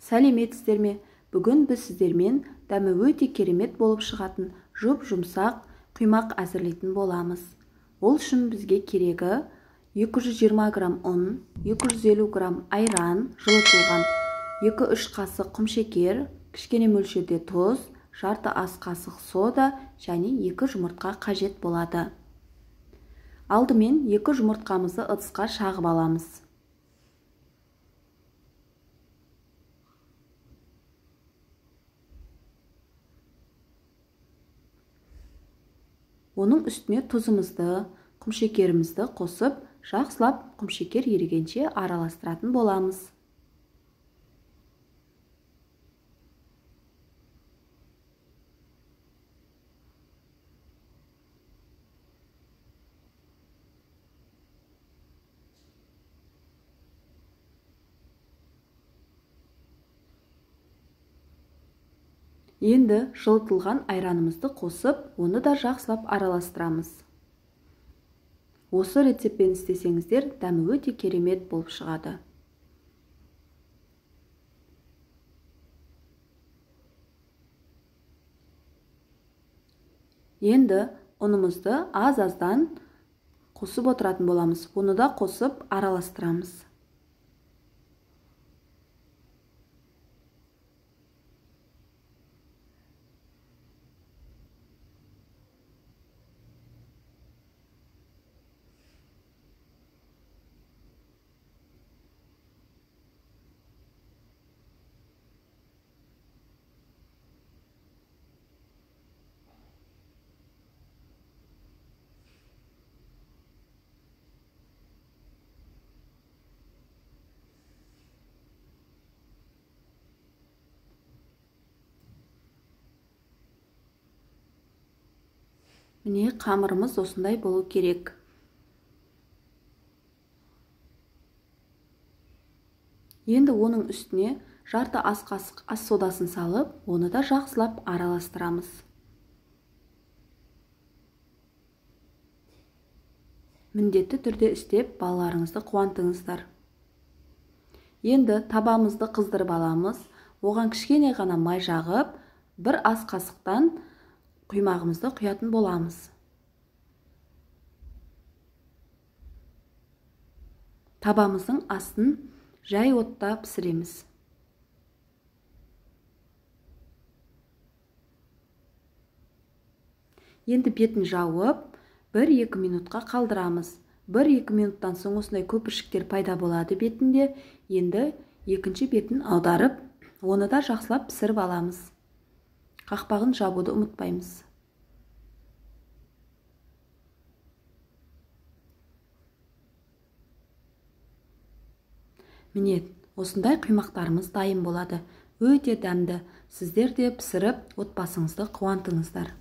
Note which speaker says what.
Speaker 1: Сәлеметсіздер ме? Бүгін біз сіздермен дәмі өте керемет болып шығатын жұп-жұмсақ құймақ әзірлейтін боламыз. Ол үшін бізге керегі 220 грамм ұн, 250 грамм айран, жылытылған 2-3 қасық құмшекер, кішкене мөлшерде тұз, жарты ас қасық сода және 2 жұмыртқа қажет болады. Алдымен 2 жұмыртқамызды ыдысқа шағып аламыз. Оның үстіне тұзымызды, құмшекерімізді қосып, жақсылап құмшекер ерігенше араластыратын боламыз. Енді жылытылған айранымызды қосып, оны да жақсылап араластырамыз. Осы рецептпен істесеңіздер, дәмі өте керемет болып шығады. Енді ұнымызды аз-аздан қосып отыратын боламыз. Оны да қосып араластырамыз. Міне, қамырымыз осындай болу керек. Енді оның үстіне жарты ас қасық ас содасын салып, оны да жақсылап араластырамыз. Міндетті түрде істеп, балаларыңызды қуантыңыздар. Енді табамызды қыздырып аламыз. Оған кішкене ғана май жағып, бір ас қасықтан құймағымызды құятын боламыз. Табамыздың астын жай отта пісіреміз. Енді бетін жауып, 1-2 минутқа қалдырамыз. 1-2 минуттан соң осындай көпіршіктер пайда болады бетінде. Енді екінші бетін аударып, оны да жақсылап пісіріп аламыз. Қақпағын жабуды ұмытпаймыз. Міне, осындай құймақтарымыз дайын болады. Өте дәмді. Сіздер де пісіріп, отбасыңызды қуантыңыздар.